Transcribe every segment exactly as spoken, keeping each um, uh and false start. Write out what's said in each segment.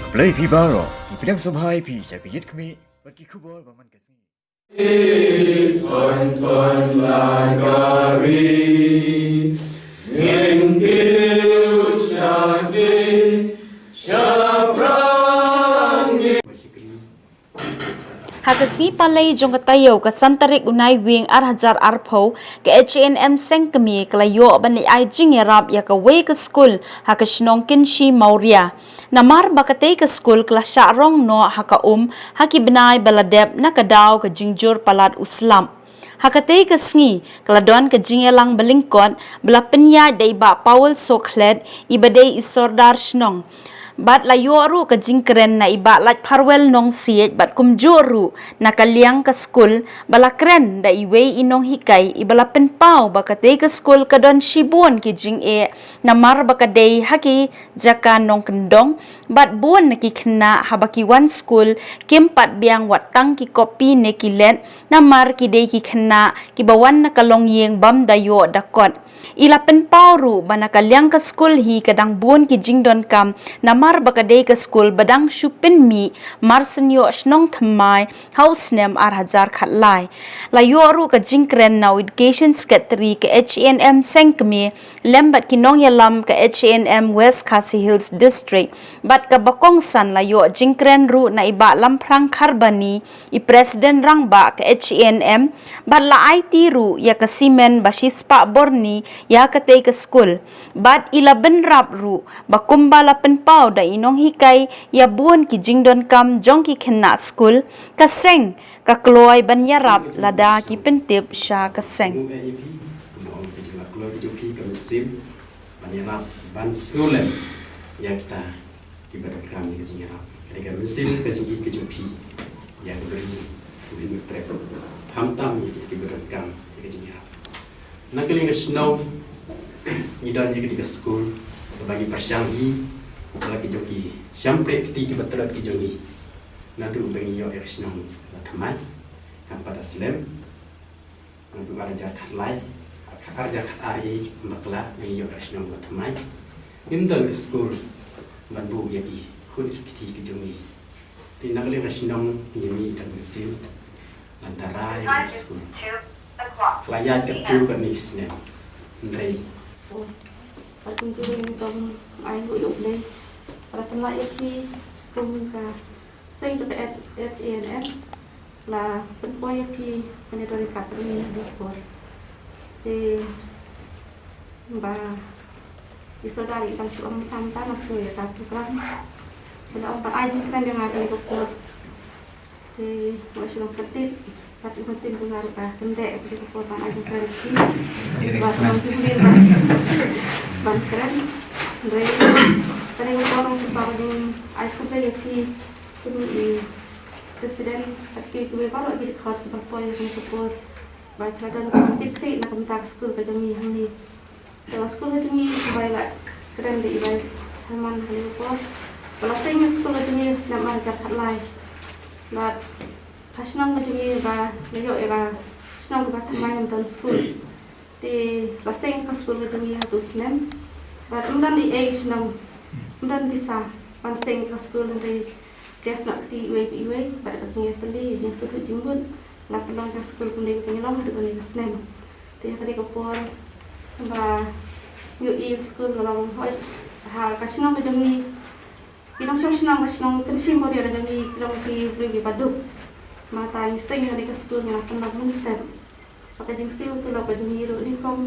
Blei phi baroh, ngi pdiang sngewbha ïa phi sha ka Ïit Khmih bad ki khubor ba man ka sngi. Ha ka sngi Palei jong ka taïew ka san tarik u Naiwieng ar hajar arphew, ka H A N M Sengkmie ka la ïoh ban ai jingïarap ïa kawei ka skul ha ka shnong Kynshi Mawria. Namar ba katei ka skul ka la shah rong noh ha ka um ha ki bnai ba la dep na ka daw ka jingjur palat u slap. Ha katei ka sngi ka la don ka jingïalang ba lyngkot ba la pynïaid da i Bah Powell Sohkhlet, i ba dei i Sordar Shnong. Bad la ïoh ruh ka jingkren na i Bah Laitpharwel Nongsiej bad kumjuh ruh na ka liang ka skul ba la kren da iwei i nonghikai i ba la pynpaw ba katei ka skul ka don shibun ki jingeh namar ba ka dei ha ki jaka nongkyndong bad bun na ki khynnah haba ki wan skul kim pat biang wat tang ki kopi ne ki let namar ki dei ki khynnah ki ba wan na ka longïing bym da ïoh da kot. I la pynpaw ruh ba na ka liang ka skul hi ka dang bun ki jingdonkam namar ba ka dei ka skul ba dang shu pynmih mar shen ïoh shnong thymmai ha u snem ar hajar khatlai. La ïoh ruh ka jingkren na u Education Secretary ka H A N M Sengkmie lem bad ki nongïalam ka H A N M West Khasi Hills District bad ka ba kongsan la ïoh jingkren ruh na i Bah Lamphrang Kharbani, i President Rangbah ka H A N M, bad la aiti ruh ïa ka simen ba shispah borni ïa katei ka skul. Bad i la bynrap ruh ba kumba la pynpaw da i nonghikai ïa bun ki jingdonkam jong ki khynnah skul, ka seng ka kloi ban ïarap lada ki pyntip sha ka seng. Ban ïarap ban sngewlem ïa kita ki ba donkam ïa ka jingïarap. Ka dei ka mynsiem ka jingïeit ka jong phi ïa ka bri u Hynñiewtrep, khamtam ïa kita ki ba donkam ïa ka jingïarap. Na ka liang ka shnong ngi don ïa ka dei ka skul kaba ngi pyrshang hi, kaba la ki jong ki shympriahti ki ba tlot ki jong ngi. Naduh ba ngi ïoh ïa ka shnong kaba thymmai kam pat da slem. Naduh ar hajar khatlai, ar hajar khatar, i bakla ngi ïoh ïa ka shnong kaba thymmai. Ngim don ka skul ban buh ïa ki khun ki kti ki jong ngi. Te na ka liang ka shnong ngi mih da ka mynsiem ban da rai ïa ka skul. Ka la ïaid katto katne ki snem. Hynrei Ar kum ki ring tong ai ngu ïa u Blei. Para pynlah ïa ki kum ka seng jong ka H A N M. La pynpoi ïa ki ban ïa dori kat ring ïa ki por. Te ba i Sordar i tang shu ong tam tam asu ïa ka program. Te la ong ban ai jingkren ïa nga kane ka por. Te nga shu long kyntit, pat u mynsiem jong nga ruh ka kyndeh, te ka por ban ai jingkren ki. Bad long jingkren ban, ban kren. Hynrei kane ka por nga shu pat jing ai khublei ïa ki, kum i president, bad ki kiwei baroh ki dkhot kiba poi ha kane ka por. Ba ki la don ka jingkitkhlieh na ka bynta ka skul ka jong ngi hangne. Te la skul ka jong ngi, ba i la kren da i Vice Chairman ha kane ka por, ba la seng ka skul ka jong ngi ha ka snem ar hajar khatlai. Bad ka shnong ka jong ngi ba la ïoh ïa ka shnong kaba thymmai ym don skul. Te la seng ka skul ka jong ngi ha tu snem. Bad ym don ei ei shnong, ym don pisa ban seng ka skul, hynrei ka snoh kti iwei pa iwei bad ka jingïatylli, jingsngewthuh jingmut, la pynlong ka skul kumne ka pynlong haduh kane ka snem. Te ha kane ka por ba ngi ïohi ka skul ka long hoi ha ka shnong ka jong ngi. Ki nongshong shnong ka shnong Kynshi Mawria ka jong ngi ki long ki briew kiba duk. Mynta ngi seng ha kane ka skul ngi la pynlong mynstep. Ba ka jingsiew tulop ka jong ngi ruh nyngkong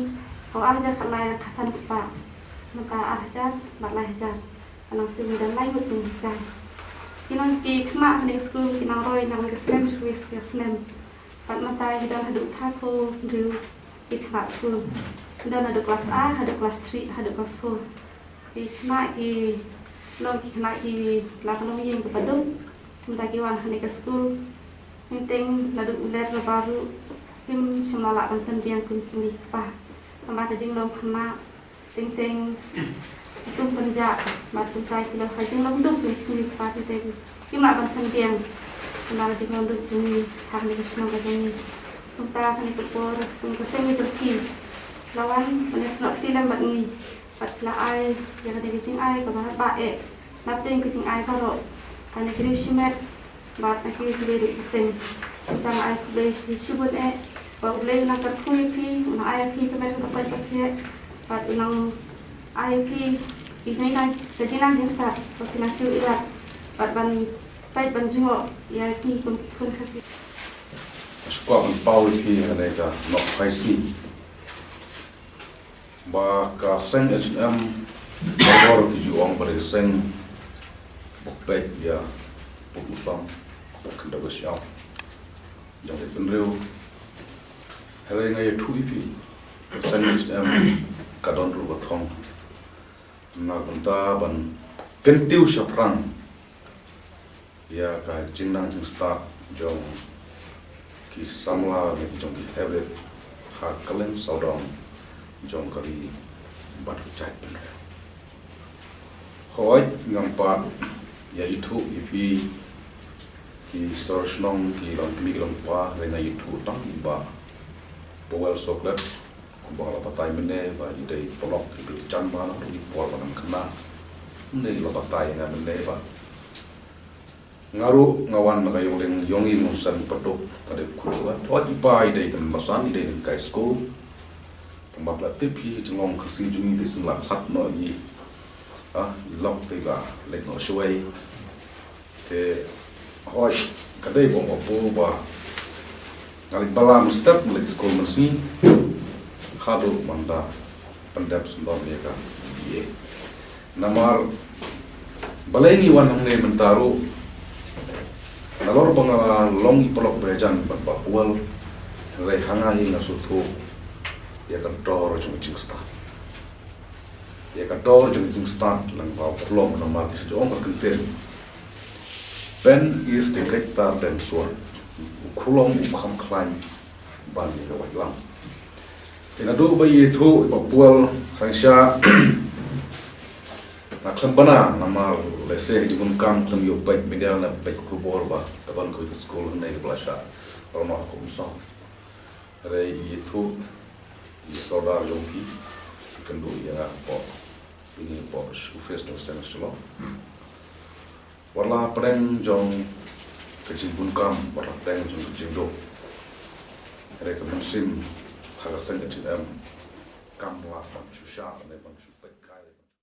ha u ar hajar khatlai la khatsan spah. Mynta ar hajar bad lai hajar. Ka nang siew ngi don lai ngut nonghikai. Ki nong ki khynnah ha kane ka skul ki nang roi na kawei ka snem sha kawei ka snem. Bad mynta ngi don haduh arphew hynriew ki khynnah skul. Ngi don haduh klas A haduh klas three haduh klas four. Ki khynnah ki long ki khynnah ki la ka longïing kaba duk. Mynta ki wan ha kane ka skul. Teng teng naduh u Ler Nabar ruh kim shym la lah ban pynbiang kum ki kmie ki kpa. Namar ka jinglong khynnah teng teng ki kum pynjah bad pynshai ki long ka jinglong duk kum ki kmie ki kpa, teng teng kim lah ban pynbiang. Namar ka jinglong duk jong ngi ha kane ka shnong ka jong ngi. Kumta kane ka por kum ka seng ka jong phi la wan ban ïasnoh kti lem bad ngi. Bad la ai ïa kane ka jingai kaba bah eh. Napdeng ka jingai baroh, kane ka riewshimet bad na ki kiwei de ki seng. Tang ai khublei shibun eh ba U Blei u nang kyrkhu ïa phi, u nang ai ïa phi ka met ka pait ka thiah bad u nang ai ïa phi ki jingnang, ka jingnang jingstad ba phi nang kiew ïalap bad ban peit ban jngoh ïa ki kum ki khun Khasi. Shu kwah ban paw ïa phi ha kane ka nohphai sngi ba ka seng H N M Bor ki ju ong ba dei ka seng ba peit ïa pud u song, ba khyndew ka shyiap jong ka bynriew. Hynrei nga ïathuh ïa phi, ka seng H N M ka don ruh ka thong na ka bynta ban kyntiew shaphrang ïa ka jingnang jingstad jong ki samla ne ki jong ki hynriew ha kylleng sawdong jong ka ri bad ka jaitbynriew. Hooid, ngam pat ïa ithuh ïa phi ki sor shnong, ki long kmie ki long kpa, hynrei nga ithuh tang ba Powell Soklet, kumba nga la batai mynne ba i dei paralok, i dei jan ba na i por ba ngam khynnah. Mynne i la batai ïa nga mynne ba nga ruh nga wan na ka ïong lieng ïong i Mawsem Paduk, ka dei Khun Suat. Hooid, i pa i dei ka member san, i dei na ka high school. Tang ba phi la tip hi, jinglong Khasi jong ngi te shen la khlad noh i, ah, i lok te la leit noh shawei. Te hooid, ka dei ba ong ba pu ba nga leit bylla mynstep, nga leit skul mynsngi haduh ban da pyndep syndon ïa ka B A. Namar balei ngi wan hangne mynta ruh, nalor ba nga la long i paralok bajan bad ba Powell, hynrei ha nga hi nga sngewthuh ïa ka dor jong ka jingstad. Ïa ka dor jong ka jingstad lang ba u khlem, namar ki shu ong ka ktien, pen is the greater than sword. U khlem u kham khlaiñ ban ïa ka waitlam. Te naduh ba ïathuh ïa ba Powell, sngewsih nga khlem bana, namar lehse ka jingbun kam khlem ïoh peit media ne peit khubor ba ka don kawei ka skul hangne ba la shah rnok ha Umsong. Hynrei ïathuh ïa i sordar jong phi, i kynduh ïa nga hapoh ine hapoh office jong ka seng Shillong. Wat la pdeng jong ka jingbun kam, wat la pdeng jong ka jingduk, hynrei ka mynsiem ha ka seng H N M kam lah ban shu shah ne ban shu